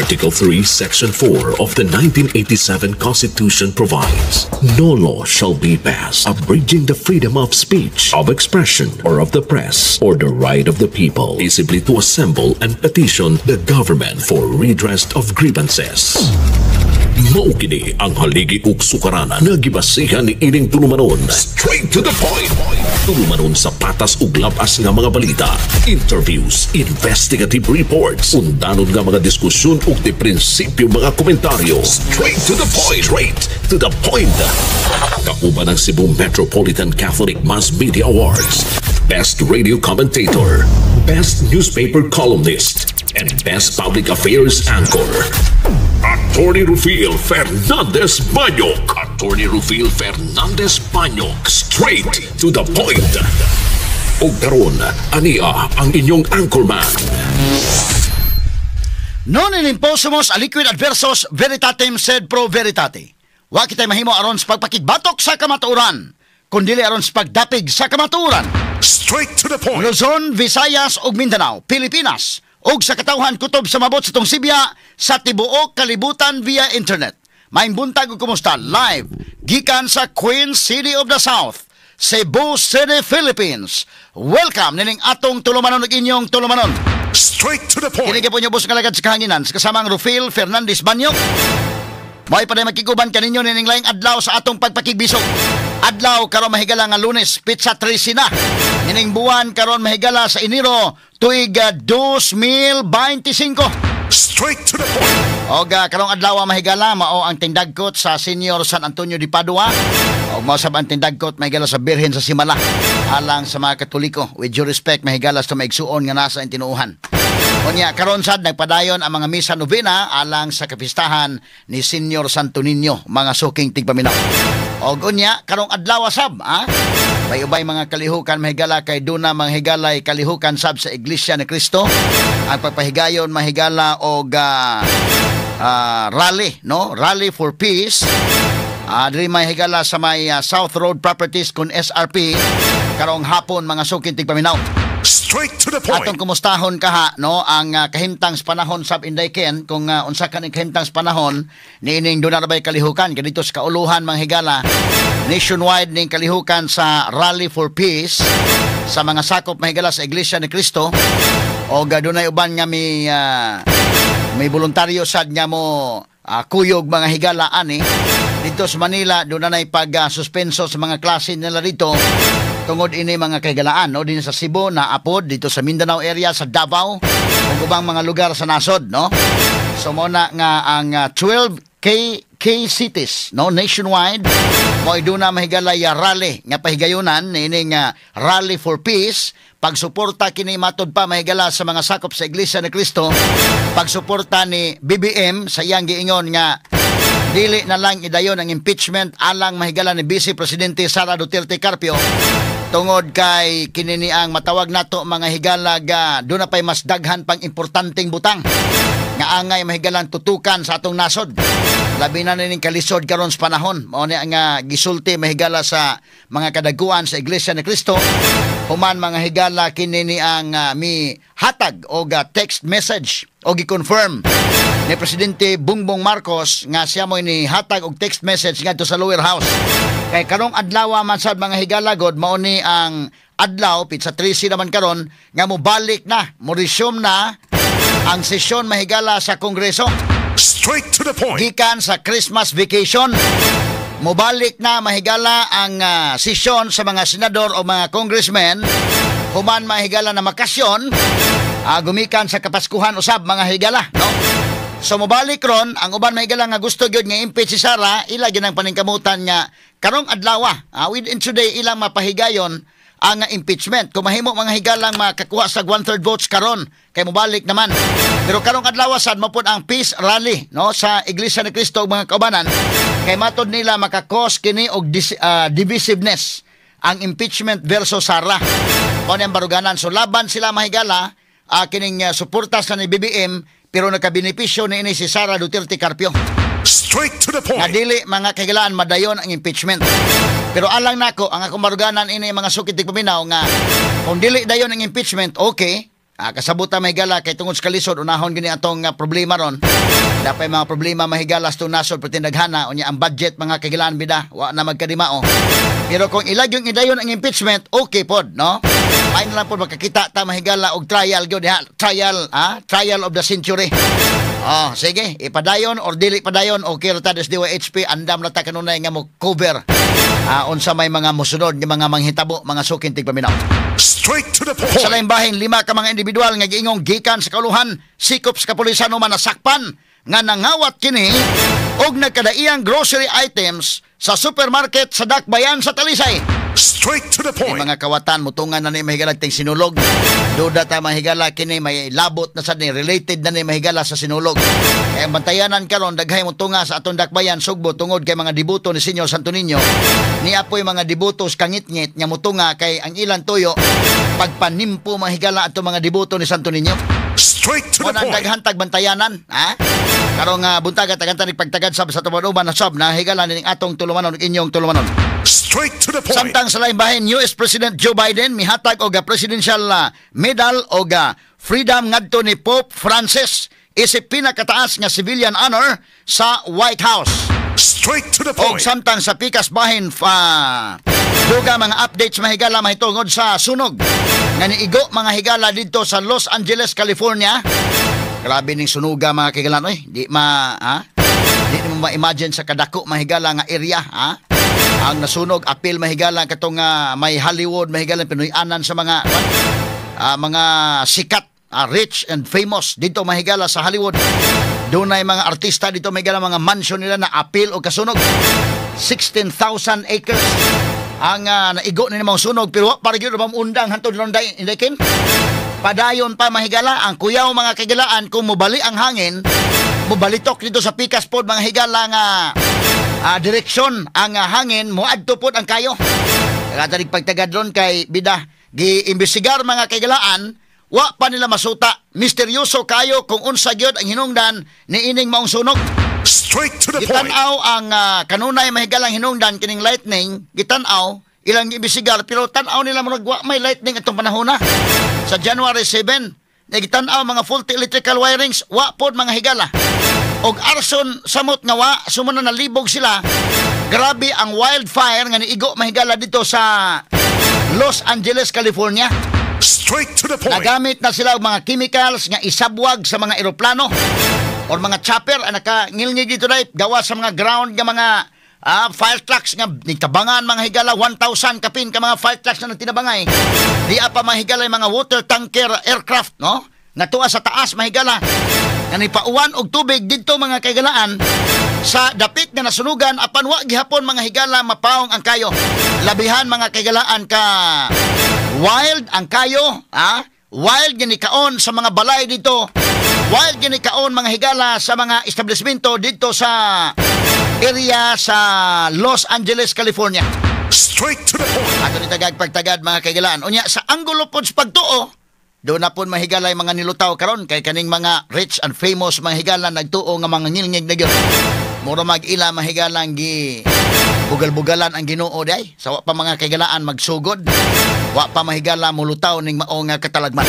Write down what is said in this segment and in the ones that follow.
Article 3, Section 4 of the 1987 Constitution provides, "No law shall be passed abridging the freedom of speech, of expression, or of the press, or the right of the people peaceably to assemble and petition the government for redress of grievances." Mao kini ang haligi ug sukaranan nga gibasihan ni ining tulumanon. Straight to the point. Tulumanon sa patas ug labas nga mga balita, interviews, investigative reports, undanon nga mga diskusyon ug di prinsipyo mga komentaryo. Straight to the point. Straight to the point. Kauban ang Cebu Metropolitan Catholic Mass Media Awards, Best Radio Commentator, Best Newspaper Columnist, and Best Public Affairs Anchor. Attorney Rufil Fernandez Banyok. Attorney Rufil Fernandez Banyok. Straight to the point. Ug karon, ania ang inyong anchorman. Non in imposumus aliquid adversus veritatem sed pro veritate. Wa kitay mahimo aron sa pagpakigbatok sa kamatuoran, kundili aron sa pagdapig sa kamatuoran. Straight to the point. Luzon, Visayas ug Mindanao, Pilipinas ug sa katawhan kutob sa mabot sa tong Sibya sa tibuok kalibutan via internet. Maayong buntag ug kumusta, live gikan sa Queen City of the South, Cebu City, Philippines. Welcome nining atong tulumanon ug inyong tulumanon. Straight to the point. Kini gyapon ubos nga alagad sa kahanginan sa kasamang Rufil Fernandez Banyok. Mo'y paday makiguban kaninyo nining laing adlaw sa atong pagpakigbisog. Adlaw karon, mahigala, nga Lunes, petsa 13 na nining buwan karon, mahigala, sa Enero, tuig 2025. Straight to the point. Og karong adlaw, mahigala, mao ang tindagkot sa Senior San Antonio de Padua. Og mao sab ang tindagkot, mahigala, sa Birhen sa Simala alang sa mga Katoliko. With due respect, mahigala, sa maigsuon nga nasa tinuohan. Unya karon sad nagpadayon ang mga misa novena alang sa kapistahan ni Senior Santo Niño, mga suking tigpaminaw. Og unya karong adlaw sab, ha? May ubay mga kalihukan, mahigala, kay duna mga higalay kalihukan sab sa Iglesia ni Cristo. Ang pagpahigayon, mahigala, og rally, no? Rally for Peace. Diri, may higala, sa may South Road Properties kun SRP karong hapon, mga suking tigpaminaw. Straight to the point. Atong kumustahon kaha, no, ang kahimtang sa panahon sab, Inday Ken, kung unsa kaning kahimtang sa panahon niining duna na bay kalihukan kay dito sa kauluhan, mga higala, nationwide ning kalihukan sa Rally for Peace sa mga sakop, mahigala, sa Iglesia ni Cristo o dunay uban nga may voluntaryo sad nga mo kuyog, mga higala, ani dito sa Manila. Doon na pag suspenso sa mga klase nila dito tungod ini mga kahigalaan, no, din sa Cebu na apod dito sa Mindanao area, sa Davao ug ubang mga lugar sa nasod, no? So mo na nga ang 12 K K cities, no, nationwide mo duna, mahigalay, rally nga pahigayunan niining Rally for Peace. Pagsuporta kini, matod pa, mahigala, sa mga sakop sa Iglesia ni Cristo, pagsuporta ni BBM sa iyang giingon nga dili na lang idayon ang impeachment alang, mahigala, ni Vice Presidente Sara Duterte Carpio tungod kay kini ang matawag nato, mga higala, ga doon na pay mas daghan pang importanteng butang nga angay, mahigalang, tutukan sa atong nasod, labi na nining kalisod karon sa panahon. Mao ni nga gisulti, mahigala, sa mga kadaguan sa Iglesia ni Cristo human, mga higala, kini ni ang mi hatag og text message o gi-confirm ni Presidente Bongbong Marcos nga siya mo ni hatag og text message ngadto sa lower house. Kay karong adlaw man sad, mga higala god, mao ni ang adlaw, petsa 13 naman karon, nga mobalik na, mo resume na ang sesyon, mahigala, sa Kongreso. Straight to the point. Gikan sa Christmas vacation. Mobalik na, mahigala, ang sesyon sa mga senador o mga congressmen human, mahigala, na makasyon gumikan sa Kapaskuhan usab, mga higala, no? So mobalik ron ang uban, mahigala, nga gusto gyud nga impeach si Sara, ila gyud ang paningkamutan nga karong adlaw, within today, ilang mapahigayon ang impeachment. Kung mahimo, mga higalang, makakuha sa one-third votes karon kay mobalik naman. Pero karong adlaw sad mapud ang peace rally, no, sa Iglesia ni Cristo ug mga kaubanan kay matod nila makakos kini og divisiveness ang impeachment versus Sara. Mao ni ang baruganan. So laban sila, mahigala, kining suporta sa ni BBM pero nakabenepisyo ni ini si Sara Duterte Carpio. Straight to the Nga point. dili, mga kahigalaan, madayon ang impeachment. Pero alang nako, ang akong baruganan ini, mga sukit paminaw, nga kung dili dayon ang impeachment, okay, Kasabutan, mahigala, kay tungod sa kalisod, unahon gini atong problema ron. Dapay mga problema, mahigala, sa nasod perti daghana. Unya ang budget, mga kahigalaan, bida wa na magkadimao. Pero kung ilag yung idayon ang impeachment, okay pod, no? Ay na lang pod makakita ta, mahigala, og trial gyud ha, trial ha, trial of the century. Oh, sige, ipadayon or dili padayon, okay ra ta des DYHP, andam ra ta kanunay nga mo cover unsa may mga mosunod nga mga manghitabo, mga suking tigpaminaw. Straight to the Sa point. Laing bahin, lima ka mga individual nga giingong gikan sa kauluhan, sikop sa kapulisan man nasakpan nga nangawat kini og nagkadaiyang grocery items sa supermarket sa Dakbayan sa Talisay. Straight to the May point. Mga kawatan mutungan na ni, mahigala, ting sinulog. Duda ta, mahigala, kini may labot na sa ni, related na ni, mahigala, sa sinulog. Kaya ang bantayanan karon, daghay mutunga sa atong Dakbayan Sugbo tungod kay mga deboto ni Senyor Santo Niño. Ni apoy mga deboto sa kangitngit nga mutunga kay ang ilang tuyo pagpanimpo, mahigala, ato mga deboto ni Santo Niño. Straight to the Mo nang point. Daghan tag bantayanan, ha? Karong buntaga, tagantan pagtagad sab sa tuman-uban na sab na higala ning atong tulumanon ug inyong tulumanon. Straight to the point. Samtang sa laing bahin, US President Joe Biden mihatag og Presidential Medal og Freedom ngadto ni Pope Francis isip pinakataas nga civilian honor sa White House. Straight to the Og point. Samtang sa pikas bahin fa duga mga updates, mahigala, mahitungod sa sunog nga niigo, mga higala, didto sa Los Angeles, California. Grabe ning sunuga, mga kahigalaan, oy. Di ma ha? Di mo ma-imagine sa kadako, mahigala, nga area, ha? Ang nasunog apil, mahigala, katong may Hollywood, mahigala, Pinoy-anan sa mga sikat, rich and famous dito, mahigala, sa Hollywood. Dunay mga artista dito, mahigala, mga mansion nila na apil o kasunog. 16,000 acres ang naigo ni mga sunog, pero wa pa gyud undang hantod ron day indekin. Padayon pa, mahigala, ang kuyaw, mga kahigalaan, kung mobali ang hangin, mobalitok dito sa pikas pod, mga higala, nga direksyon ang hangin, moadto pod ang kayo. Katanig pagtagad ron kay bida giimbestigar, mga kahigalaan, wa pa nila masuta. Misteryoso kayo kung unsa gyud ang hinungdan ni ining maong sunog. Straight to the point. Gitan-aw ang kanunay, mahigalang hinungdan kining lightning, gitan-aw ilang giimbestigar, pero tan-aw nila murag wa may lightning atong panahon na. Sa January 7, gitan-aw mga faulty electrical wirings, wa pod, mga higala. Og arson samot nga wa, sumuna nalibog sila. Grabe ang wildfire nga niigo, mahigala, dito sa Los Angeles, California. Straight to the point. Nagamit na sila og mga chemicals nga isabwag sa mga eroplano or mga chopper ang nakangilngig dito dai gawa sa mga ground nga mga fire trucks nga nitabangan, mga higala, 1,000 kapin ka mga fire trucks na nagtinabangay. Di pa, mahigala, yung mga water tanker aircraft, no, nga tuwa sa taas, mahigala, nga nipauwan og tubig didto, mga kahigalaan, sa dapit nga nasunugan, apan wa gihapon, mga higala, mapaong ang kayo. Labihan, mga kahigalaan, ka wild ang kayo, ha? Wild nga nikaon sa mga balay dito. Wild nga nikaon, mga higala, sa mga establishmento dito sa area sa Los Angeles, California. Straight to the point. Ato ni tagag pagtagad, mga kahigalaan. Unya sa anggulo pod sa pagtuo, doon na po, mahigala, mga nilutaw karon kay kaning mga rich and famous, mga higala, nagtuo nga mga ngilngig na gyud. Mura mag-ila, mahigala, gi bugal-bugalan ang Ginoo day. Sa wa pa, mga kahigalaan, magsugod. Wa pa, mahigala, mulutaw ning mao nga katalagman.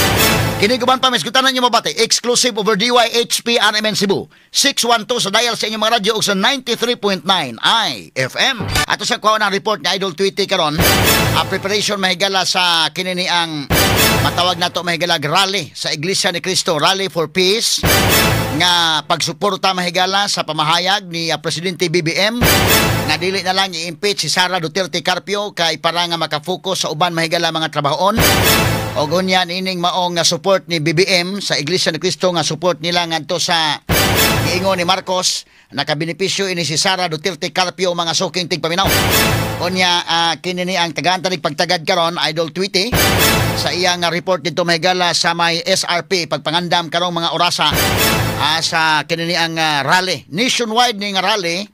Kini guban pa misgutan ninyo mabati. Exclusive over DYHP RMN Cebu. 612 sa dial sa inyong mga radyo ug sa 93.9 IFM. Ato sa kuha ng report ni Idol Tweety karon. A preparation, mahigala, sa kini ni ang matawag nato, mahigala, rally sa Iglesia ni Cristo, Rally for Peace nga pagsuporta, mahigala, sa pamahayag ni Presidente BBM nga dili na lang i-impeach si Sara Duterte Carpio kay para nga makafocus sa uban, mahigala, mga trabahoon. Og unya niining maong nga support ni BBM sa Iglesia ni Cristo nga support nila ngadto sa giingon ni Marcos, nakabenepisyo ini si Sara Duterte Carpio, mga suking tigpaminaw. Unya kini ni ang tagaan tanig pagtagad karon, Idol Tweety, sa iyang report dito, mahigala, sa may SRP pagpangandam karong mga orasa sa kini ni ang rally nationwide ni nga rally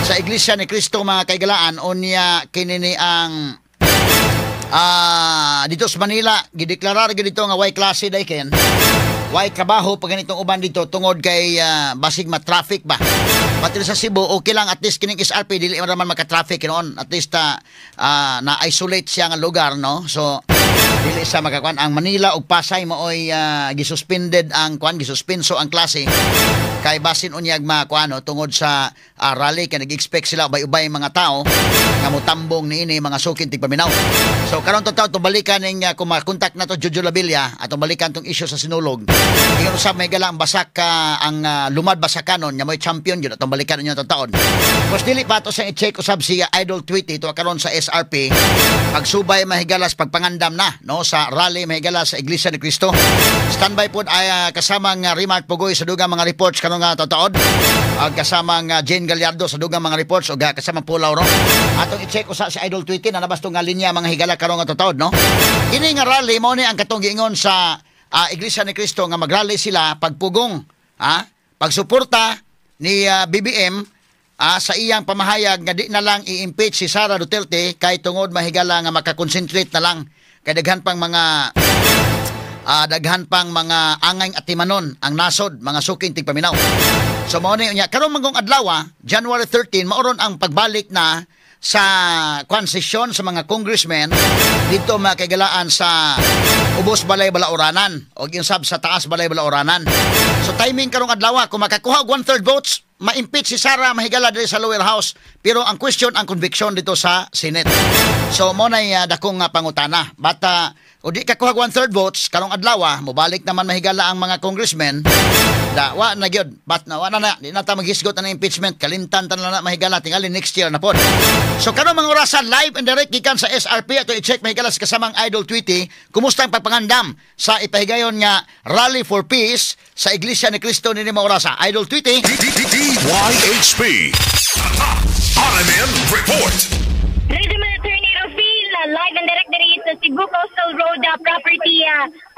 sa Iglesia ni Cristo, mga kaigalaan. Unya kini ni ang dito sa Manila gideklarar gyud dito nga way klase day ken way trabaho pag ganitong uban dito tungod kay basig ma-traffic ba. Pati sa Cebu, okay lang, at least kining SRP dili man maka-traffic noon, at least na-isolate siya nga lugar, no? So dili Dili sa makakuan ang Manila ug Pasay maoy gisuspended ang kuan, gisuspenso ang klase kay basin unyag makuano tungod sa rally kay nag-expect sila ubay-ubay mga tao nga motambong niini, mga suking tigpaminaw. So karon to to balikan ning kung makontak na to Jojo Labilla, atong balikan tong issue sa Sinulog. Ingon usab, may gala ang basak ang lumad basakanon nga mo'y champion gyud, atong balikan ninyo taon. Pos dili pa ato siyang i-check usab si Idol Tweety to karon sa SRP pagsubay, mahigalas, pagpangandam na no sa rally, mahigala, sa Iglesia ni Cristo. Standby pod ay kasamang Remark Pugoy sa dugang mga reports karon nga tataod. Ag kasamang Jane Gallardo sa dugang mga reports ug kasamang Paul Lauro. Atong i-check usa si Idol Tweety na nabas nga linya, mga higala, karon nga tataod no. Kini nga rally mo ni ang katong giingon sa Iglesia ni Cristo nga magrally sila pagpugong, ha, pagsuporta ni BBM sa iyang pamahayag nga di na lang i-impeach si Sara Duterte kay tungod, mahigala, nga makakonsentrate na lang kay daghan pang mga angay atimanon ang nasod, mga suking tigpaminaw. So mao ni unya karon manggong adlaw, January 13, maoron ang pagbalik na sa kwan sesyon sa mga congressmen dito, mga kaigalaan, sa ubos balay Balauranan o yung sab sa taas balay Balauranan. So timing karong adlaw, kung makakuha og one-third votes, ma-impeach si Sara, mahigala, diri sa lower house, pero ang question ang conviction dito sa Senate. So mo nay dakong pangutana. Bata o di kakuha og one-third votes karong adlaw, mobalik naman, mahigala, ang mga congressmen da wa na gyud bat na wa na na di na ta maghisgot na ng impeachment, kalimtan ta na na, mahigala, tingali next year na pod. So karon mga orasan, live and direct gikan sa SRP, ato i-check, mahigala, sa kasamang Idol Tweety, kumusta ang pagpangandam sa ipahigayon nga Rally for Peace sa Iglesia ni Cristo nini mga orasa. Idol Tweety. DYHP. RMN Report. Ready man, Attorney Rofil, live and direct diri sa Cebu Coastal Road property,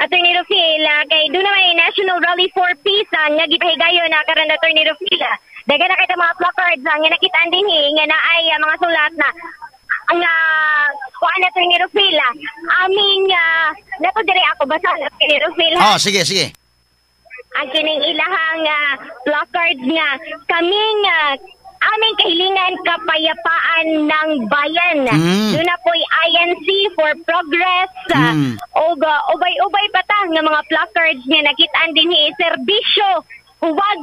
Attorney Rofil, kay doon na may National Rally for Peace nga gipahigayon na karon, Attorney Rofil. Daghan na kita mga placards nga nakitaan dinhi nga naay mga sulat na ang kuan, Attorney Rofil. Aming nato diri ako basa, Attorney Rofil. Oh, sige, sige. Ang kining ilahang placards nga kaming aming kahilingan, kapayapaan ng bayan. Doon na po'y INC for progress. Og ubay-ubay pa ta nga mga placards nga nakitaan dinhi, serbisyo, huwag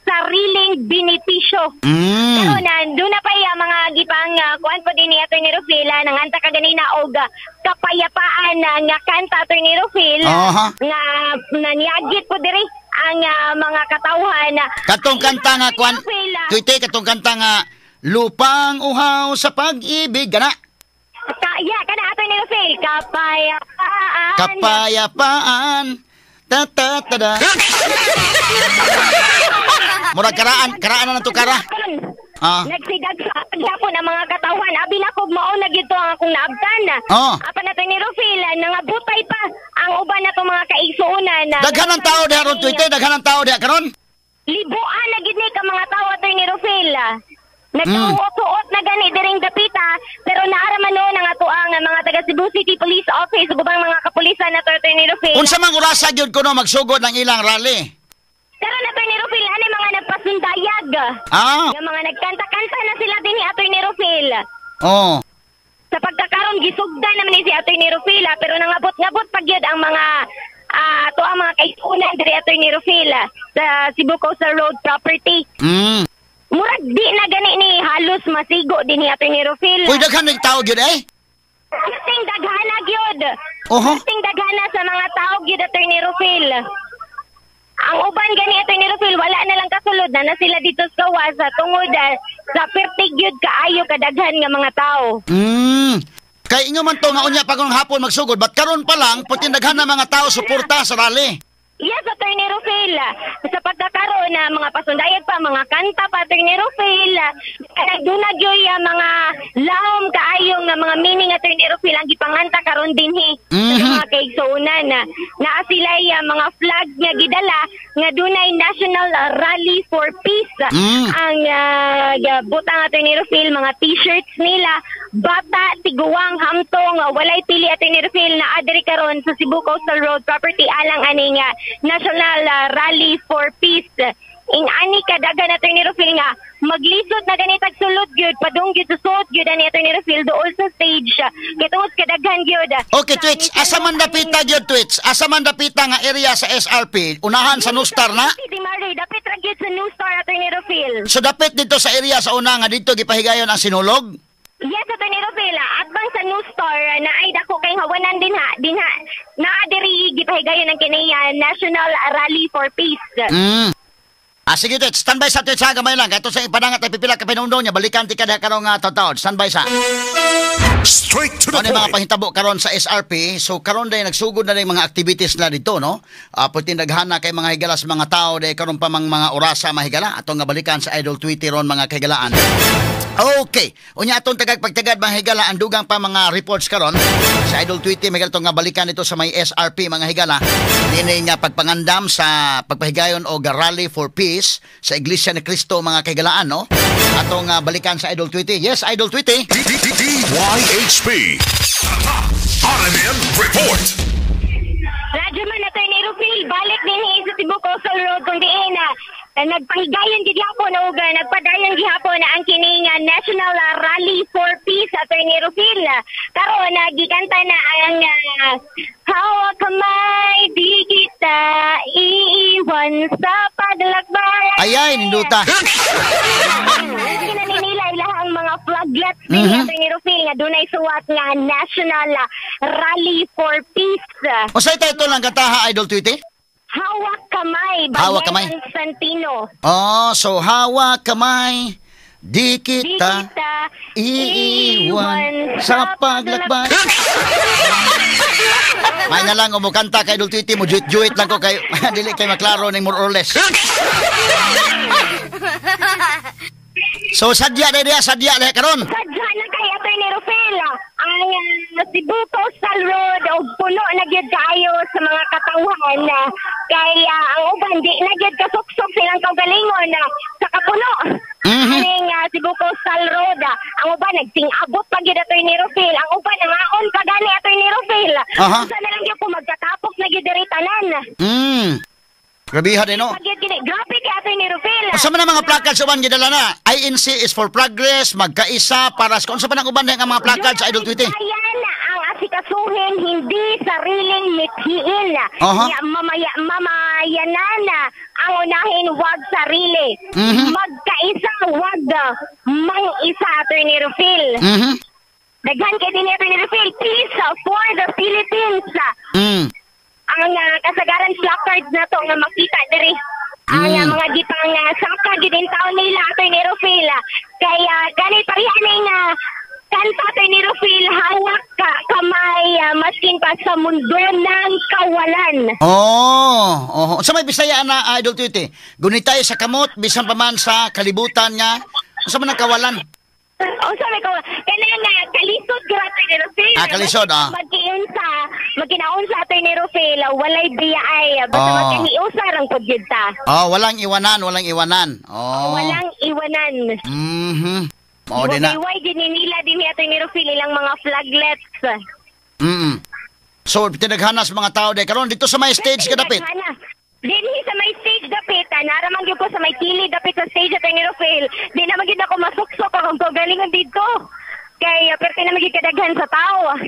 sariling benepisyo. Pero nandun na pa iya mga gipang kuan po din ni Atty. Rufil, nanganta ka ganina og kapayapaan nga kanta, Atty. Rufil, nga nanyagit po diri ang mga katawhan. Katong kanta nga kwan, Rufil, Tweety, katong kanta nga Lupang Uhaw sa Pag-ibig gana. Ka, yeah, kana, Atty. Rufil, kapayapaan. Kapayapaan. Ta ta ta da. Murag karaan, karaan na to kara. Karon, Ah. nagsigag sa pagyapon ang mga katawhan. Abi na kog mao na gyud to ang akong naabtan. Apan, Atty. Rufil, nangabutay pa ang uban na mga kaigsuonan. Daghan ang tao diha ron, Tweety, daghan ang tao diha karon. Libuan na gid ni ka mga tao, Atty. Rufil. Nagtuot-tuot na gani diring dapita, pero naara man noon ang atoang mga taga Cebu City Police Office ug ubang mga kapulisan na, Atty. Rufil. Unsa mang orasa gyud kuno magsugod ang ilang rally? Karon, Atty. Rufil, ani mga nagpasundayag. Nga mga nagkanta-kanta na sila din ni Atty. Rufil. Sa pagkakaroon gisugdan naman ni si Atty. Rufil, pero nangabot-ngabot pag gyud ang mga to ang mga kaigsuonan diri, Atty. Rufil, sa Cebu Coastal Road property. Murag di na gani ni halos masigo din ni Atty. Rufil. Uy, daghan ng tao gyud eh. Kasing daghana gyud. Kasing daghana sa mga tao gyud, Atty. Rufil. Ang uban gani, Atty. Rufil, wala na lang kasulod na na sila dito sa gawas sa tungod sa pertig gyud kaayo kadaghan nga mga tao. Kay ingon man to nga unya pa kung hapon magsugod, but karon pa lang puti daghan na mga tao suporta sa rally. Yes, Atty. Rufil. Sa pagkakaroon na mga pasundayag pa, mga kanta pa, Atty. Rufil. Nagdunag yoy mga laom kaayo nga mga meaning, Atty. Rufil, ang gipanganta karon dinhi sa mga kaigsuonan. Naa sila'y mga flag nga gidala nga dunay National Rally for Peace. Ang butang, Atty. Rufil, mga t-shirts nila, bata, tiguang, hamtong, walay pili, Atty. Rufil, na adri karon sa Cebu Coastal Road property alang aning National Rally for Peace. Ing-ani kadaghan, Attorney Rufil, nga maglisod na ganitag sulod gyud, padung gyud susod gyud ani, Attorney Rufil, duol sa stage kay tungod kadaghan gyud. Okay, Twitch. Asa man dapita gyud, Twitch? Asa man dapita nga area sa SRP? Unahan sa New Star na? Di Mary, dapit ra gyud sa New Star, Attorney Rufil. So dapit dito sa area sa una nga dito gipahigayon ang sinulog? Yes, Attorney Rufil, atbang sa New Star na ay dako kay hawanan dinha dinha naa diri gipahigayon ang kini National Rally for Peace. Ah, sige, Twitch. Standby sa, Twitch, ha. Gamay lang. Kato sa ipadangat ay pipila ka pinundong niya. Balikan ti ka diha karong taon. Standby sa. Straight to the Ano yung mga point. Pahitabo karon sa SRP? So karon day nagsugod na rin mga activities na dito, no? Pwede naghana kay mga higala sa mga tao day karon pa mang mga orasa, mga higala. Atong nga balikan sa Idol Twitter ron, mga kahigalaan. Okay. Unya atong tagag pagtagad, mga higala, ang dugang pa mga reports karon sa Idol Twitter, mga nga balikan dito sa may SRP, mga higala. Nini nga pagpangandam sa pagpahigayon og Rally for Peace sa Iglesia ni Cristo, mga kahigalaan, no? Atong balikan sa Idol Twitter. Yes, Idol Twitter. DYHP. RMN Report. Radyo man, Attorney Rufil, balik din sa Cebu Coastal Road kung diin na nagpahigayon gihapon og nagpadayon gihapon ang kining National Rally for Peace, Attorney Rufil. Karon gikanta na ang "Hawak Kamay, Di Kita Iiwan sa Paglakbay." Ayay, ninduta. Kinani nila ilahang mga flaglets din, Attorney Rufil, nga dunay suwat nga National Rally for Peace. Unsay title lang kataha, Idol Twitter? "Hawak Kamay" by "Hawak Kamay." Lennon Santino. Oh, so "Hawak Kamay, di "Di kita kita iiwan sa paglakbay." May na lang umukanta kay Idol Titi mo, juit-juit lang ko kay dili kay maklaro ning more or less. So sadya dai diya, sadya dai karon. Sadya na kay Attorney Rufil ang Cebu Coastal Road og puno na gyud kaayo sa mga katawhan kay ang uban di na gyud kasuksok silang kaugalingon sa kapuno. Aning Cebu Coastal Road, ang uban nagting-abot pa gyud, Attorney Rufil, ang uban nangaon pa gani, Attorney Rufil. Usa na lang gyud kung magkatapok na gyud diri tanan. Grabiha din, no. Pa gyud gini. Grabe kay Attorney Rufil. Unsa man ang mga placards uban gidala na? "INC is for progress," "Magkaisa para sa," unsa pa nang uban ang mga placards sa Idol Twitter? Bayan ang asikasuhin, hindi sariling mithiin. Ya, mamaya, mamayanan ang unahin, wag sarili. "Magkaisa, wag mang-isa," Attorney Rufil. Daghan kay din, Attorney Rufil. "Peace for the Philippines." Ang kasagaran placards na to nga makita diri. Ang mga gipang saka gid in taon nila, Attorney Rufil. Kaya gani pareha ning kanta, Attorney Rufil, "Hawak ka Kamay, maskin pa sa mundo ng kawalan." Oh. Sa may Bisaya na, Idol Twitter. "Gunitay sa kamot bisan pa man sa kalibutan nga." Unsa man ang kawalan? O sabi ko, kaya nga, kalisod gyud, Attorney Rufil. Ah, kalisod, ah. Magkiunsa, magkinaunsa, Attorney Rufil, walay biyaay. Basta magkahiusa rang pud gyud ta. Oh, walang iwanan, walang iwanan. Oh. Walang iwanan. Oh, di na. Iway din nila din ni Attorney Rufil ilang mga flaglets. So, tinaghanas mga tao day karon dito sa may stage kadapit. Tinaghana. Dinhi sa may stage dapit, naraman gyud ko sa may kilid dapit sa stage, Attorney Rufil. Di na gyud ako masuksok akong kaugalingon dito. Kay perti na gyud kadaghan sa tao.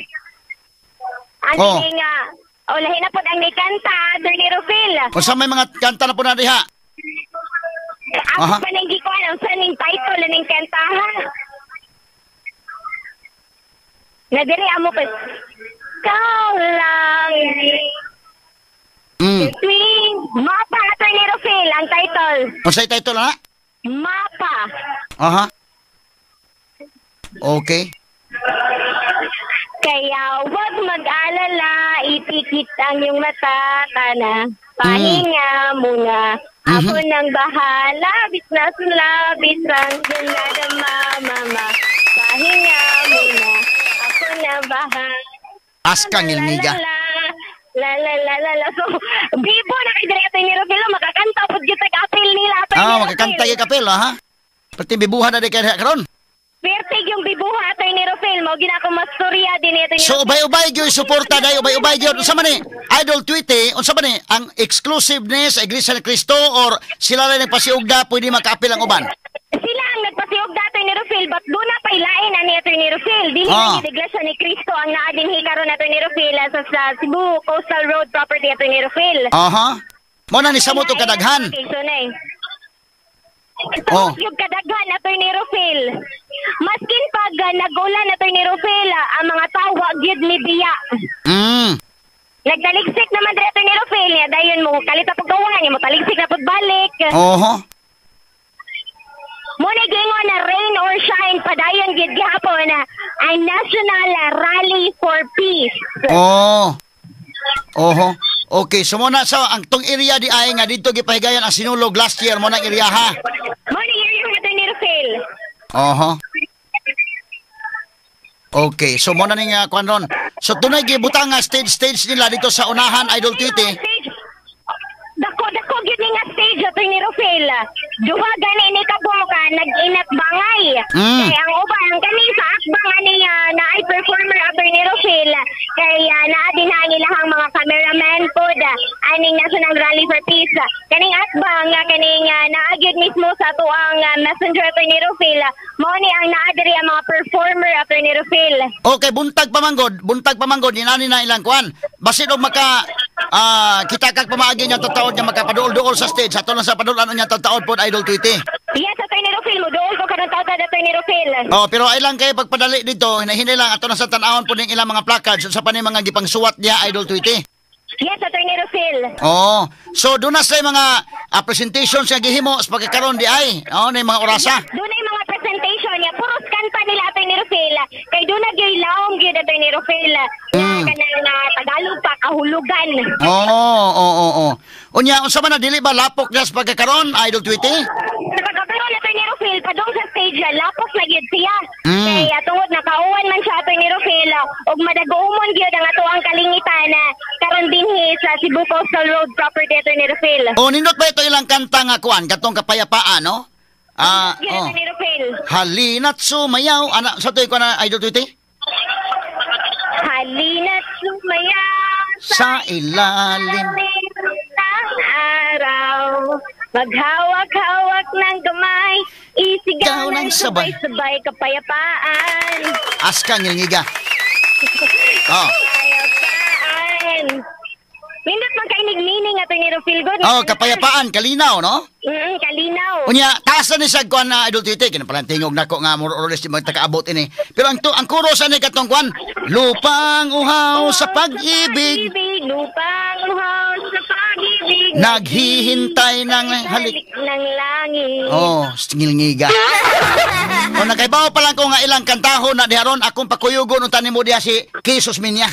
Ang nga, oh, lahi na pod ang nikanta, Attorney Rufil. Unsa may mga kanta na po na diha? Ako pa nang ko alam sa ning title ning kanta ha. Na diri amo pa. Ikaw lang tuwing "Mapa," Attorney Rufil, ang title. Unsay title na? "Mapa." Aha. Okay. Kaya huwag mag-alala, ipikit ang iyong mata ka na. Pahinga muna. Ako nang bahala, labis na sa labis ang dinadama, mama. Pahinga muna. Ako na bahala. Aska ngilmiga. La la la la la. So, bibo na kay diri, Attorney Rufil, makakanta pud gyud tag apil nila, Attorney Ah, Rufil. Makakanta gyud kapil, ha? Pati bibuhan na di kay karon. Pertig yung bibuha, Attorney Rufil. Mao gina ako mastorya din ito. So ubay-ubay gyud suporta dai, ubay-ubay gyud. Unsa man ni Idol Tweety, unsa man ni ang exclusiveness sa Iglesia ni Cristo or sila lang nagpasiugda pwede makaapil ang uban? Sila ang nagpasiugda, Attorney Rufil, but doon na pailain ani Attorney Rufil. Dili na Iglesia ni Cristo ang naa dinhi karon, Attorney Rufil, sa Cebu Coastal Road property, Attorney Rufil. Aha. Mo na ni samot og kadaghan. Oh. Yung kadaghan, Attorney Rufil. Maskin pag nagulan, Attorney Rufil, ang mga tao wa gyud ni biya. Nagtaligsik naman diri, Attorney Rufil, niya dayon mo kalit pag gawa niya mo taligsik na pud balik. Oho. Mo ni giingon na rain or shine padayon gyud gihapon na ang National Rally for Peace. Oh. Oho. Okay, so muna sa ang tong area di ay nga didto gipahigayon ang sinulog last year mo nang area ha. Mo ni area, Attorney Rufil. Oho. Okay, so mo na ning kuan ron. So tunay gibutang nga stage nila dito sa unahan, Idol Tweety. Dako gyud ni nga stage, Attorney Rufil. Duha gani ni kabuok nag-inat bangay. Kay ang uban kani sa akbang ani na ay performer, Attorney Rufil, kay naa din ang ilahang mga cameraman pod aning National Rally for Peace. Kaning akbang kaning naa gyud mismo sa atuang messenger, Attorney Rufil. Mao ni ang naa diri ang mga performer, Attorney Rufil. Okay, buntag pa manggod inani na ilang kuan. Basin og maka kita kag pamaagi niya tataod niya makapaduol-duol sa stage. Ato lang sa paduol-ano niya tataod pod, Idol Tweety. Yes, Attorney Rufil, mo duol ko karon taod, Attorney Rufil. Oh, pero ay lang kay pagpadali dito, hinahinay lang ato lang sa tan-awon pod ning ilang mga placards sa pa ni mga gipangsuwat niya, Idol Tweety. Yes, Attorney Rufil. Oh, so doon na sila mga presentations nga gihimo sa pagkakaroon di ay. Oh, na mga orasa. Yes, doon na mga presentation niya. Puros kanta nila, Attorney Rufil. Kay doon na gyud laom gyud, Attorney Rufil. Kanang Tagalog pa kahulugan. Oo. Unya unsa man na dili ba lapok na sa pagkakaroon, Idol Tweety? Sa pagkakaroon, Attorney Rufil, padung sa stage lapok na gyud siya. Kay tungod nakauwan man siya, Attorney Rufil, ug madaguomon gyud ang atoang kalingitan karon dinhi sa Cebu Coastal Road property, Attorney Rufil. O nindot ba ito ilang kanta nga kuan katong kapayapaan, no? Attorney Rufil. Halina't sumayaw ana sa toy kuan, Idol Tweety? Halina't sumayaw sa ilalim ng araw, maghawak-hawak ng kamay, isigaw ng sabay-sabay kapayapaan. Aska ngilngiga. Oh. Kapayapaan. Nindot man kainig meaning, Attorney Rufil. Good. Oh, kapayapaan, kalinaw, no? Kalinaw. Unya, taas na ni sa kuan na Idol Tweety, kini pala tingog nako nga more or less di magtakaabot ini. Pero ang kuro sa ni katong kuan, lupang uhaw sa pag-ibig. Lupang uhaw sa pag-ibig. Naghihintay ng halik ng langit. Oh, ngilngiga. O nakaibaw pa lang ko nga ilang kantahon na diharon akong pakuyugon unta nimo diha si Jesus Minya.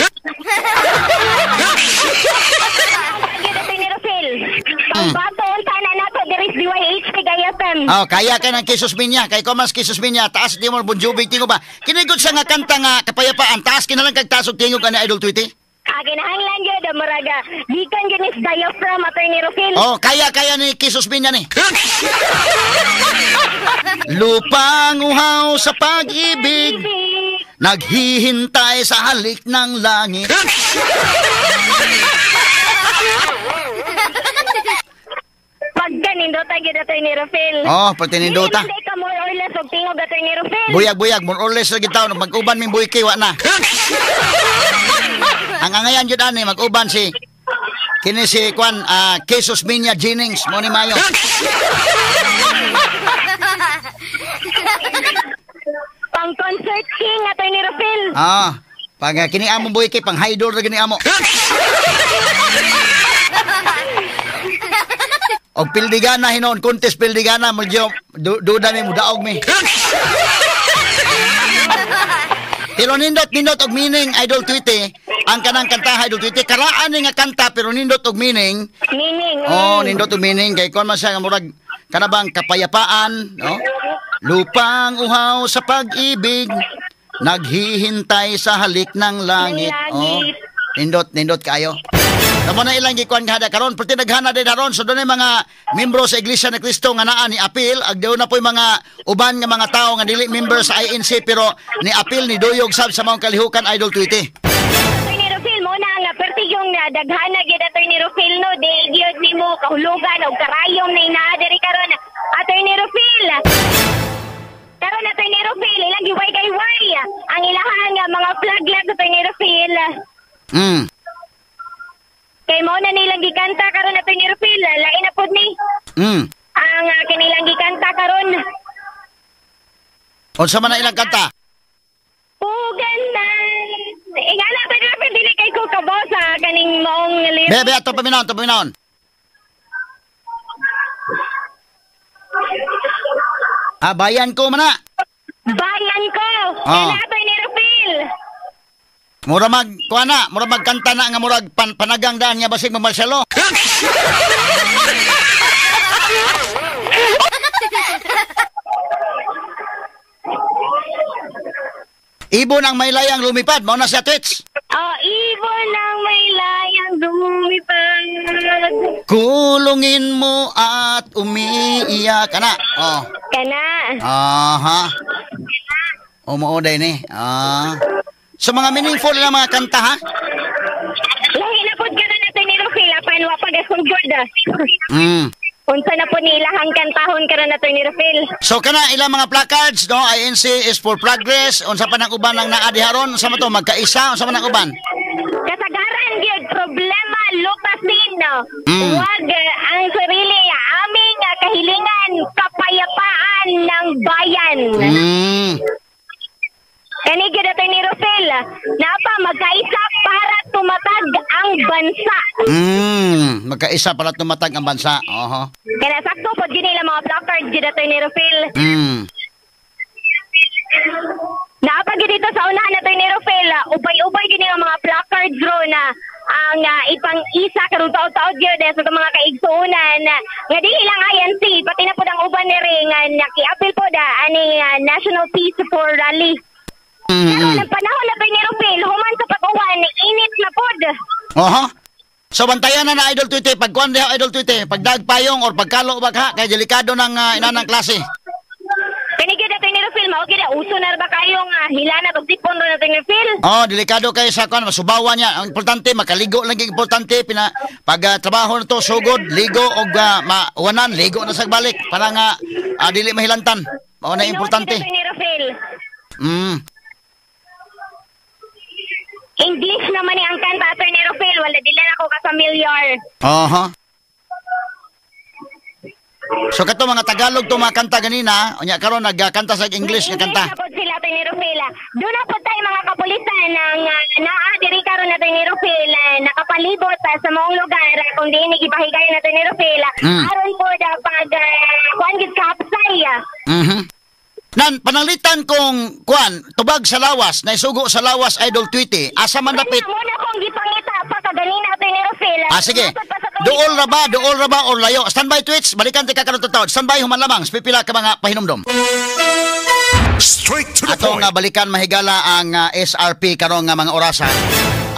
Pambato unta na nato diri sa DYHP FM. Oh, kaya ka ng Jesus Minya, kay ko mas Jesus Minya, taas di mo Bon Jovi tingo ba. Kinigod sa nga kanta nga kapayapaan, taas kinalang kag taas og tingog ani Idol Tweety. Kinahanglan gyud muraga gikan gyud ni diaphragm, Attorney Rufil. Oh, kaya ni Jesus Minya ni. Lupang uhaw sa pag-ibig, naghihintay sa halik ng langit. Pagka nindota gyud, Attorney Rufil. Oh, pag tinindota. Hindi ka more or less og tingog, Attorney Rufil. Buyag-buyag, more or less lagi taon mag-uban ming buiki wa na. Ang angayan jud ani mag-uban si kini si kuan Jesus Minya Jennings mo ni mayo. Pang concert king, Attorney Rufil. Ah, pag kini among buiki pang haidol ra gini amo. Og pildigana hinon, contest pildigana medyo duda mi mudaog mi. Pero nindot og meaning, Idol Tweety. Ang kanang kanta, Idol Tweety, karaan ni nga kanta pero nindot og meaning. Meaning. Oh, nindot og meaning kay kon man siya nga murag kanabang kapayapaan, no? Lupang uhaw sa pag-ibig, naghihintay sa halik ng langit. Oh, nindot kayo. Tamo na ilang gikuan kada karon, perti daghana din karon. So dunay mga membro sa Iglesia ni Cristo nga naa ni apil, ag na po'y mga uban nga mga tao nga dili member sa INC pero ni apil ni duyog sab sa maong kalihukan, Idol Tweety. Attorney Rufil, mo na nga perti yung daghana gyud, Attorney Rufil, no, di gyud nimo kahulugan og karayom na inaa diri karon, Attorney Rufil. Karon, Attorney Rufil, ilang giway-gayway ang ilahang mga flag lag, Attorney Rufil. Kay mao na nilang gikanta karon, Attorney Rufil, lain na pud ni ang kanilang gikanta karon. Unsa man na ilang kanta? Pugan na. Ingana, Attorney Rufil, dili kay ko kabaw sa kaning maong lyrics. Bebe, ato paminawon, ato paminawon. Ah, bayan ko man na. Bayan ko. Oh. Kana, Attorney Rufil. Mura mag kuha na, mura magkanta na nga murag panagang daan nga basig mamarsyalo. Ibon ang may layang lumipad, mao na siya, Twits. Oh, ibon ang may layang lumipad. Kulungin mo at umiiyak ka na. Oh. Kana. Aha. O mao day ni. Ah. So mga meaningful na mga kanta, ha? Lahi na pod karon, Attorney Rufil, apan wa pa gasugod. Unsa na po ni ilahang kantahon karon, Attorney Rufil? So kana ilang mga placards, no? INC is for progress. Unsa pa nang uban ang naa diha ron? Unsa man to magkaisa? Unsa man ang uban? Kasagaran gyud problema lutasin, no. Wag ang sarili, aming kahilingan kapayapaan ng bayan. Kani gyud, Attorney Rufil, napa magkaisa para tumatag ang bansa. Magkaisa para tumatag ang bansa. Oho. Kana sakto pod gyud nila mga placard gyud, Attorney Rufil. Naapa gyud dito sa unahan, Attorney Rufil, ubay-ubay gyud nila mga placards ro na ang ipang-isa karon taod-taod gyud sa mga kaigsuonan nga dili lang INC, pati na pod ang uban ni nga nakiapil pod aning National Peace for Rally. Pero ng panahon na, Attorney Rufil, human sa pag-uwan, init na pod. Oho. So bantayan na na, Idol Tweety, pagkuan diha, Idol Tweety, pagdagpayong or pagkalo ba ka, kay delikado ng inanang klase. Kani gyud, Attorney Rufil, mao gyud uso na ba kayong hilana pagsipon ron, Attorney Rufil? Oh, delikado kay sa kuan, masubawan niya. Ang importante makaligo lang gyud, importante pina pag trabaho na to sugod, ligo og mawanan, ligo na sa balik para nga dili mahilantan. Mao na importante. Attorney Rufil. English naman ni ang kanta, Attorney Rufil, wala dili na ako ka-familiar. Aha. So kato mga Tagalog to mga kanta ganina, unya karon nagkanta sa English nga kanta. English na pod sila, Attorney Rufil. Doon na pod tayo mga kapulisan ang naa diri karon, Attorney Rufil, nakapalibot sa maong lugar kung diin gipahigayon, Attorney Rufil. Aron pod pag kuan gid kapsay. Nan pananglitan kong kuan tubag sa lawas, naisugo sa lawas, Idol Tweety, asa man dapit? Muna kong gipangita pa kaganina, Attorney Rufil. Ah, sige. Duol ra ba or layo? Standby, Twits, balikan ti ka karon taod. Standby human lamang, pipila ka mga pahinumdom. Straight to the Ato point. nga balikan mahigala ang SRP karon nga mga orasa,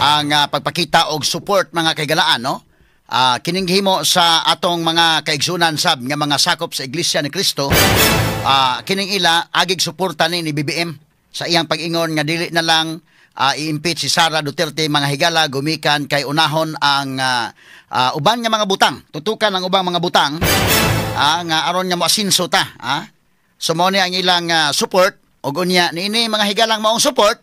ang pagpakita og support mga kaigalaan, no? Kining gihimo sa atong mga kaigsunan sab nga mga sakop sa Iglesia ni Cristo, kining ila agig suporta ni BBM sa iyang pag-ingon nga dili na lang i-impeach si Sara Duterte mga higala gumikan kay unahon ang uban nga mga butang, tutukan ang ubang mga butang nga aron nga moasinso ta. So mao ni ang ilang support ug unya niini mga higalang maong support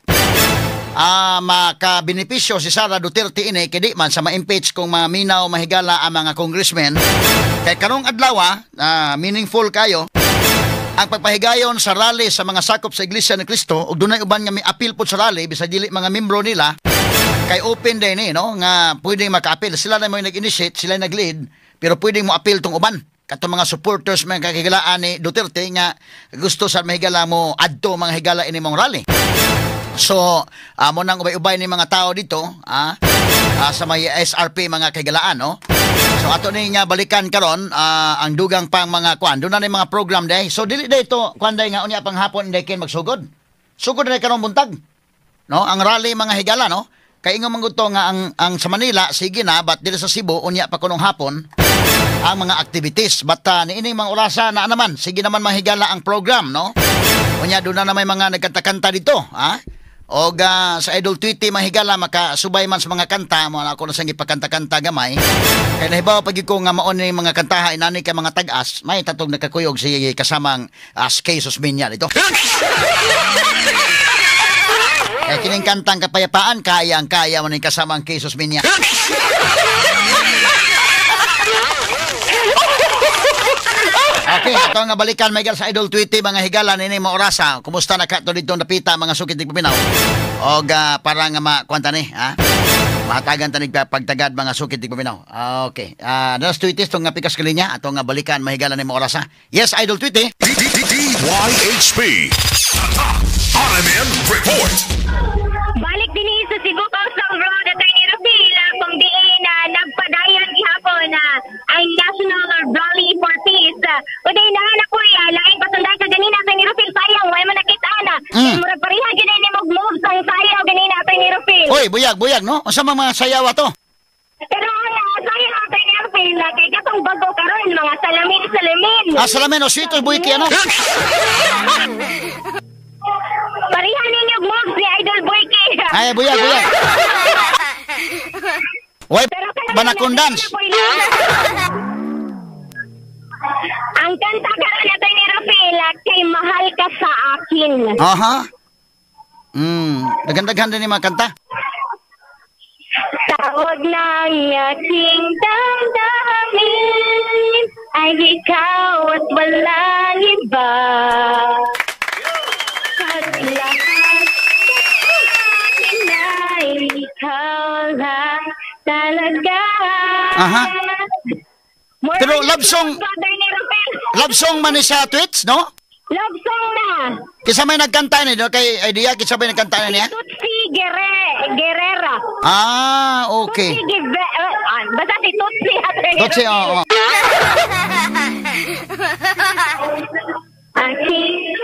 makabenepisyo si Sara Duterte ini kay di man sa ma-impeach kung maminaw mahigala ang mga congressmen. Kay karong adlaw meaningful kayo ang pagpahigayon sa rally sa mga sakop sa Iglesia ni Cristo ug dunay uban nga mi-appeal pod sa rally bisag dili mga membro nila, kay open din eh, no, nga pwedeng maka-appeal sila na mo nag-initiate, sila nag-lead, pero pwedeng mo appeal tong uban katong mga supporters mga kahigalaan ni Duterte nga gusto sa mahigala mo adto mga higala ini mong rally. So, mo nang ubay-ubay ni mga tao dito, sa may SRP mga kahigalaan, no? So ato ni nga balikan karon ang dugang pang mga kuan. Doon na ni mga program day. So dili day to kuan day nga unya pang hapon day ken magsugod. Sugod na karon buntag. No, ang rally mga higala, no? Kay ingon man gud to nga ang sa Manila sige na, but diri sa Cebu unya pa kunong hapon ang mga activities. But niining mga orasa na naman, sige naman mahigala ang program, no? Unya doon na may mga nagkanta-kanta dito, ha? Og sa Idol Tweety mahigala makasubay man sa mga kanta mo ako na sang ipakanta-kanta gamay. Kay nahibaw pag ko nga maon ni mga kantaha inani kay mga tag-as, may tatong nakakuyog si kasamang Kay Susminya dito. Kay kining kantang kapayapaan kayang-kaya mo ning kasamang Kay Susminya. Okay, ato nga balikan may sa Idol Tweety mga higala nini mo orasa. Kumusta na ka to dito napita mga sukit ni Paminaw? Og para nga makuanta ni, ha? Mahatagan tanig pagtagad mga sukit ni Paminaw. Okay. Nas Tweety tong nga pikas kalinya ato nga balikan mahigala ni mo orasa. Yes, Idol Tweety. DYHP. RMN Report. Balik din sa Cebu Coastal Road at ni Rufil kung diin nagpadayon gihapon na ang National Rally for Peace. Uday na na kuya, laing pasundan ka ganina sa ni Rufil, sayang way man nakita na. Murag pareha gid ni mog moves ang sayaw ganina sa ni Rufil. Oy, buyag no? Unsa man mga sayaw ato? Pero ang sayaw sa ni Rufil kay katong bago karon mga salamin-salamin. Ah, salamin o sweet buyki ano? Pareha ninyo moves ni Idol Boyke. Ay, buyag. Way banakon dance. Ang kanta karon nato ni Rufil kay Mahal Ka Sa Akin. Aha. Daghan-daghan din ni mga kanta. Tawag ng aking damdamin ay ikaw at walang iba. At lahat sa akin ay ikaw lang talaga. Aha. Pero love song, love song man ni sa Tweets, no? Love song na. Kisa may nagkanta ni, no? Kay idea, kisa may nagkanta ni niya? Tutsi Guerrera. Ah, okay. Tutsi basta si Tutsi. Tutsi, oo. Aking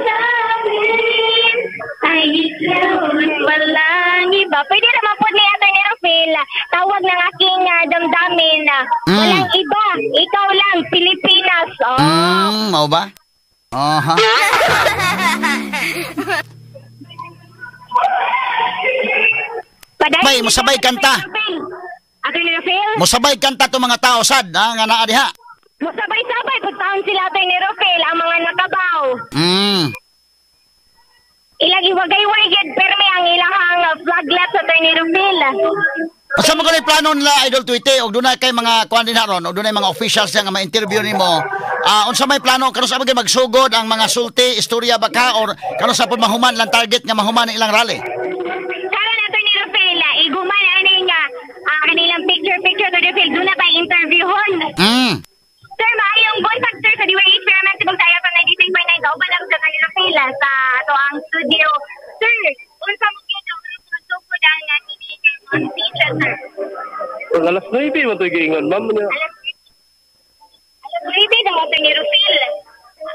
damdamin ay ikaw at walang iba. Pwede naman po ni Atty. Rufil, tawag ng aking damdamin. Walang iba, ikaw lang, Pilipinas. Oh. Mau ba? Aha. May musabay kanta. Atty. Rufil? Musabay kanta to mga tao sad, ha, nga naa diha. Musabay-sabay pagtaon sila Atty. Rufil, ang mga nakabaw. Ilang iwagayway gid permi ang ilahang flaglet sa Atty. Rufil. Asa man kuno plano nila Idol Tweety og dunay kay mga kuan din haron og dunay mga officials nga ma-interview nimo. Unsa may plano karon sa magsugod ang mga sulti istorya ba ka or karon sa pud mahuman lang target nga mahuman ang ilang rally? Karon Atty. Rufil, iguman ani nga kanilang picture Atty. Rufil, duna pa interviewhon. Sir, maayong buntag sir sa DYHP Cebu tayo pa 93.9 kauban lang sa Atty. Rufil sa ato ang studio. Sir, unsa mo gyud ang magsugod ang speech, sir? Alas 9 man to'y giingon, ma'am. Alas 9 daw Atty. Rufil.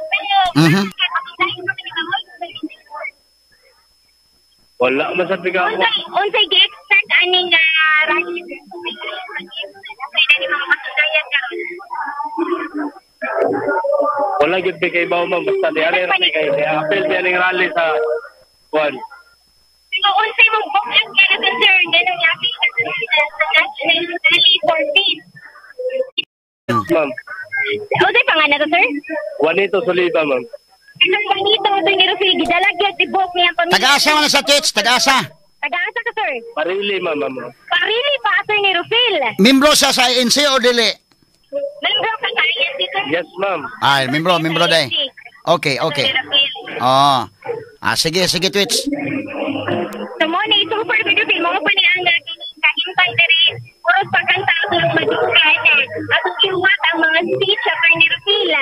Pero wala man sa tiga ako. Unsay gi-expect aning rally? Wala gyud kay bawo ma'am, basta di ari ra kay apel di aning rally sa kuan. So unsay mong bukas nga na sir nganong apil sa National Rally for Peace? Ma'am. Unsay pangalan to sir? Juanito Soliva ma'am. Sir Juanito Atty. Rufil, gidalag gyud tibok niyang pamilya. Tagaasa man sa Twitch, tagaasa. Tagaasa ka sir? Parili ma'am. Parili pa Atty. Rufil. Membro siya sa ANC o dili? Membro ka sa ANC sir? Yes ma'am. Ay, membro day. Okay. Oh. Ah, sige Twitch. So mo ni super Rufil, mo pa ni ang kahimtang diri puros pagkanta atong madugan atong iwat ang mga speech sa Atty. Rufil.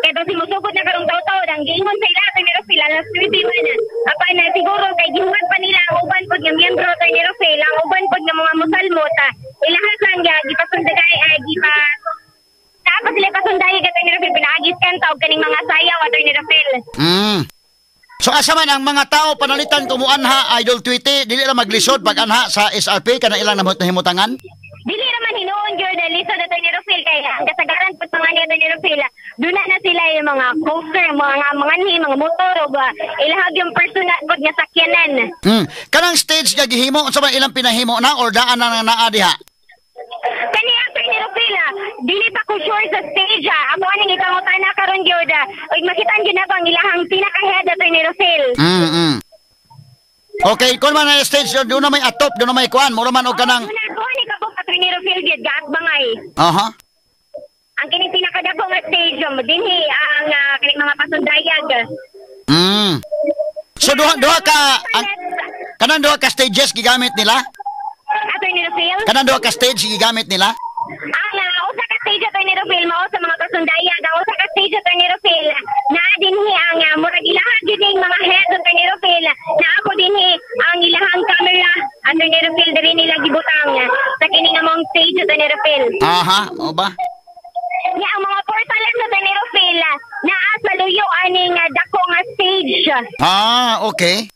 Kaya daw simusugod na karong taw-taw ang giingon sa ila Atty. Rufil alas 9 man. Apan siguro kay gihuwat pa nila ang uban pod nga miyembro Atty. Rufil, ang uban pod nga mga musalmot. Ilaha lang gipasunday gipa tapos sila pasunday kay Atty. Rufil pinaagis kanta og kaning mga sayaw Atty. Rufil. So asa man ang mga tao panalitan kumuanha, Idol Tweety, dili ra maglisod pag anha sa SRP kana ilang namot nahimutangan? Dili raman hinuon gyud lisod, Attorney Rufil, kay ang kasagaran pud mga ni Attorney Rufil, duna na sila yung mga coaster, mga manganhi, mga motor ug ilahag yung personal pud nga sakyanan. Kanang stage nga gihimo, unsa man ilang pinahimo na or daan na nga naa diha? Kani, Attorney Rufil, dili pa ko sure sa stage. Amo aning ipangutana karon gyud. Ug makita gyud na ang ilahang pinaka-head, Attorney Rufil. Okay, kung man na stage doon na may atop, doon na may kuan, mura man og kanang Duna ko ni kabuk, Attorney Rufil, gyud gaatbangay. Ang kining pinakadako nga stage dinhi ang kining mga pasundayag. So duha ka ang, kanang duha ka stages gigamit nila? Attorney Rufil? Kanang duha ka stage gigamit nila? Ang usa ka stage, Attorney Rufil, mao sa mga pasundayag. Ang usa ka stage, Attorney Rufil, naa dinhi ang murag ilahang gyud ning mga head, Attorney Rufil. Naa po dinhi ang ilahang camera, Attorney Rufil, diri nila gibutang sa kini nga mong stage, Attorney Rufil. Aha, mao ba? Nya ang mga portalet sa Attorney Rufil naa sa luyo aning dako nga stage. Ah, okay.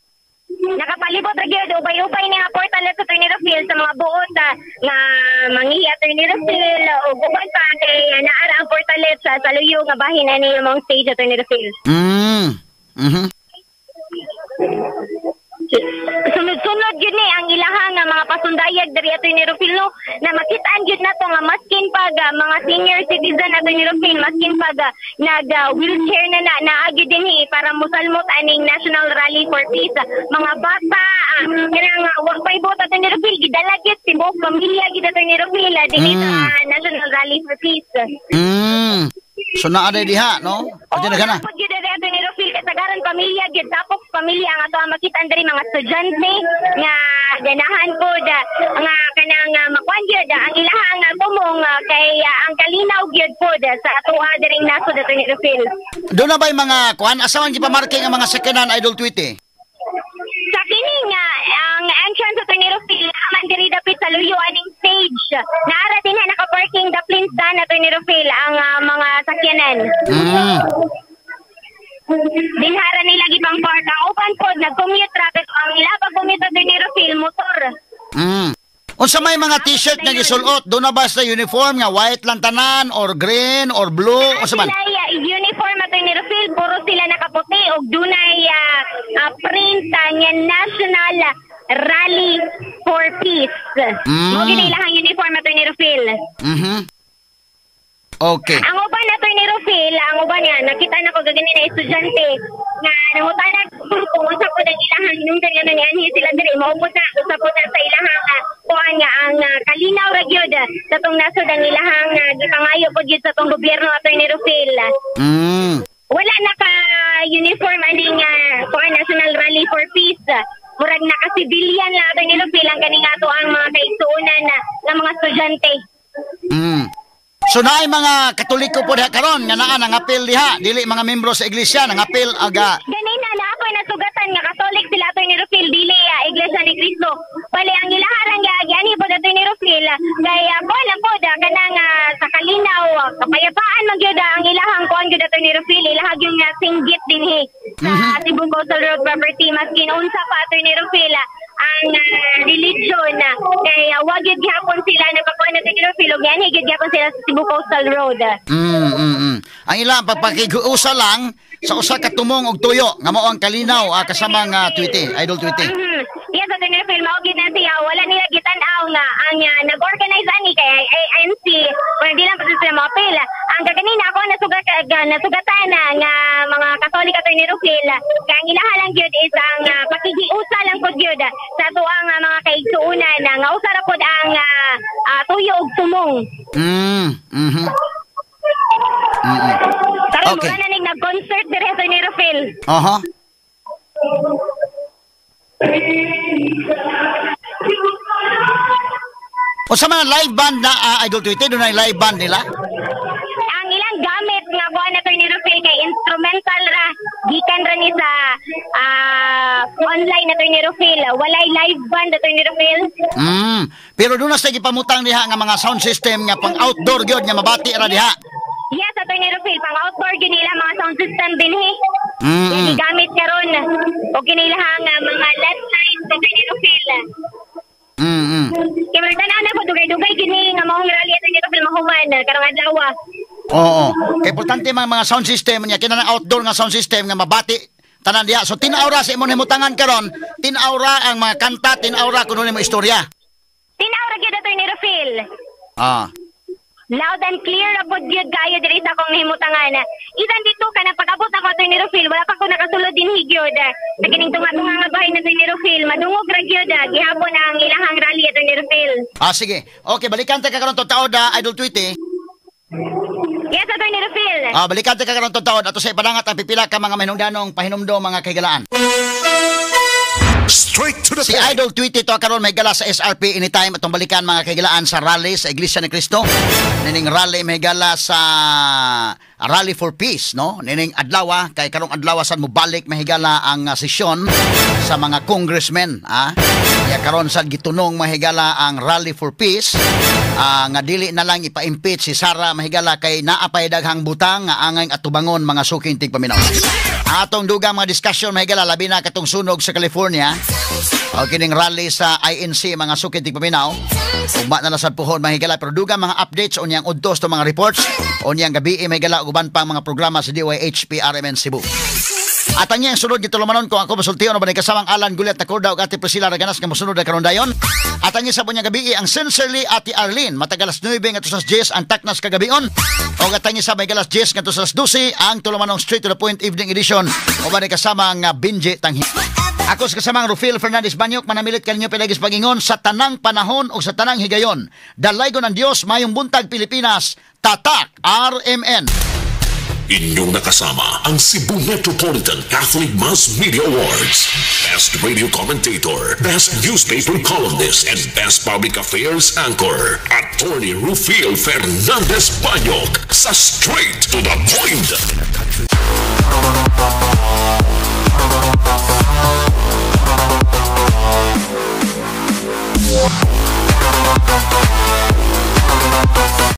Nakapalibot ra gyud ubay-ubay ni nga portalet sa Attorney Rufil sa mga buot nga mangihi, Attorney Rufil, ug uban pa kay naara ang portalet sa luyo nga bahin ani mong stage, Attorney Rufil. Sunod-sunod gyud ni ang ilahang nga mga pasundayag diri, Attorney Rufil, no, na makitaan gyud nato nga maskin pag mga senior citizen, Attorney Rufil, maskin pag nag wheelchair na na naa gyud dinhi para musalmot aning National Rally for Peace. Mga bata kanang wa pay buot, Attorney Rufil, gidala gyud tibuok pamilya gyud, Attorney Rufil, dinhi sa National Rally for Peace. So naa day diha, no? Oo, Pwede na kana. Dapat gyud diri, Attorney Rufil, kasagaran pamilya gyud, tapok pamilya ang ato ang makita diri, mga estudyante nga ganahan pod nga kanang makuan gyud ang ilahang tumong kay ang kalinaw gyud pod sa atoa diring nasod, Attorney Rufil. Doon na ba'y mga kuan asa man gipamarking ang mga sakyanan, Idol Tweety? Sa kini nga ang entrance sa Attorney Rufil man diri dapit sa luyo aning stage. Naara din ha naka-parking daplin dan, Attorney Rufil, ang mga sakyanan. Dinhara nila gipang park ang uban pod nag-commute traffic ang ila pag commute, Attorney Rufil, motor. Unsa may mga t-shirt nga gisuot? Doon na ba sa uniform nga white lang tanan or green or blue? Unsa man? Sila uniform, Attorney Rufil, puro sila nakaputi og dunay print nga National Rally for Peace. Mao gini ilahang uniform, Attorney Rufil. Okay. Ang uban, Attorney Rufil, ang uban niya, nakita na ko gagani na estudyante nga nangutana kung unsa po ang ilahang hinungdan nga nianhi sila diri, mao po na usa po na sa ilahang kuan nga ang kalinaw ra gyud sa tong nasod ang ilahang gipangayo po gyud sa tong gobyerno, Attorney Rufil. Wala naka uniform aning kuan National Rally for Peace. Murag naka civilian lang, Attorney Rufil, ang kaning ato ang mga kaigsuonan na nga mga estudyante. So naay mga Katoliko po diha karon nga naa nangapil diha, dili mga membro sa iglesia nangapil aga. Ganina na ako nasugatan nga Catholic sila, Attorney Rufil, dili Iglesia ni Cristo. Bali ang ilaharang giani po, Attorney Rufil, kay kuan lang po da kanang sa kalinaw kapayapaan man gyud ang ilahang kuan gyud, Attorney Rufil, ilahag yung singgit dinhi sa Cebu Coastal Road property maskin unsa pa, Attorney Rufil, ang religion na kay wa gyud gihapon sila nagpakuan na, Attorney Rufil, ug gianhi gyud gihapon sila sa Cebu Coastal Road. Ang ilang pagpakiusa lang sa usa ka tumong og tuyo nga mao ang kalinaw kasamang Tweety, Idol Tweety. Yes, Attorney Rufil, mao gyud na siya. Wala nila gitan-aw nga ang nag-organize ani kay ANC, pero di lang pa sila moapil. Ang kaganina ako nasugatan na nga mga Katolik, Attorney Rufil, kay ang ilaha lang gyud is ang pakigiusa lang pud gyud sa atuang mga kaigsuonan nga usa ra pud ang tuyo og tumong. Karon mura na ning nag-concert dire, Attorney Rufil. O sa mga live band na Idol Tweety, doon ay live band nila? Ang ilang gamit nga kuan, Attorney Rufil, kay instrumental ra, gikan ra ni sa online, Attorney Rufil. Walay live band, Attorney Rufil. Pero doon na sa gipamutang diha nga mga sound system nga pang outdoor gyud nga mabati ra diha. Yes. Attorney Rufil, pang outdoor gyud nila mga sound system dinhi. Yan gigamit karon og kinilahang mga LED lights, Attorney Rufil. Kay murag tan-aw na ko dugay-dugay kini nga maong rally, Attorney Rufil, mahuman karong adlaw. Oo. Kay importante mga sound system niya kinahanglan outdoor nga sound system nga mabati tanan diha. So tin-aw ra sa imong himutangan karon, tin-aw ra ang mga kanta, tin-aw ra kuno nimo istorya. Tin-aw ra gyud, Attorney Rufil. Loud and clear ra pud gyud kayo diri sa akong nahimutangan. Isan dito ka na pag-abot ako, Attorney Rufil, wala pa ko nakasulod dinhi gyud. Sa kining tunga-tunga nga bahay na, Attorney Rufil, madungog ra gyud gihapon ang ilahang rally, Attorney Rufil. Ah, sige. Okay, balikan ta ka karon to taod, Idol Tweety. Yes, Attorney Rufil. Ah, balikan ta ka karon to taod ato sa ipadangat ang pipila ka mga mahinungdanong pahinumdom, mga kahigalaan. Straight to the Si point. Idol Tweety to karon may gala sa SRP anytime atong balikan, mga kahigalaan, sa rally sa Iglesia ni Cristo. Nining rally may gala sa Rally for Peace, no? Nining adlaw kay karong adlaw sad mobalik mahigala ang sesyon sa mga congressmen, ah. Ya karon sad gitunong mahigala ang Rally for Peace. Nga dili na lang ipa-impeach si Sara mahigala kay naa pay daghang butang nga angay atubangon, mga suking tigpaminaw. Atong dugang mga discussion mahigala, labi na katong sunog sa California. O kining rally sa INC, mga suking tigpaminaw. Ugma na lang sad puhon mahigala, pero dugang mga updates unyang udtos to mga reports unyang gabi mahigala ug uban pang mga programa sa DYHP RMN Cebu. At ang iyang sunod gitulumanon kung ako masultiyon o ba kasamang Alan Guliat Tacorda ug Ate Priscilla Raganas nga mosunod na karon dayon. At ang sa bunyang gabi ang Sincerely Ate Arlene matag alas 9 ngadto sa 10 ang taknas kagabion. O at ang sa may alas 10 ngadto sa alas 12 ang tulumanong Straight to the Point Evening Edition o ba kasama ang Benji Tanghi. Ako sa kasamang Rufil Fernandez Banyok manamilit kaninyo pinagis pagingon sa tanang panahon o sa tanang higayon. Dalaygon ang Dios, mayong buntag, Pilipinas, Tatak RMN. Inyong nakasama ang Cebu Metropolitan Catholic Mass Media Awards. Best Radio Commentator, Best Newspaper Columnist, and Best Public Affairs Anchor, Attorney Rufil Fernandez Banyok sa Straight to the Point.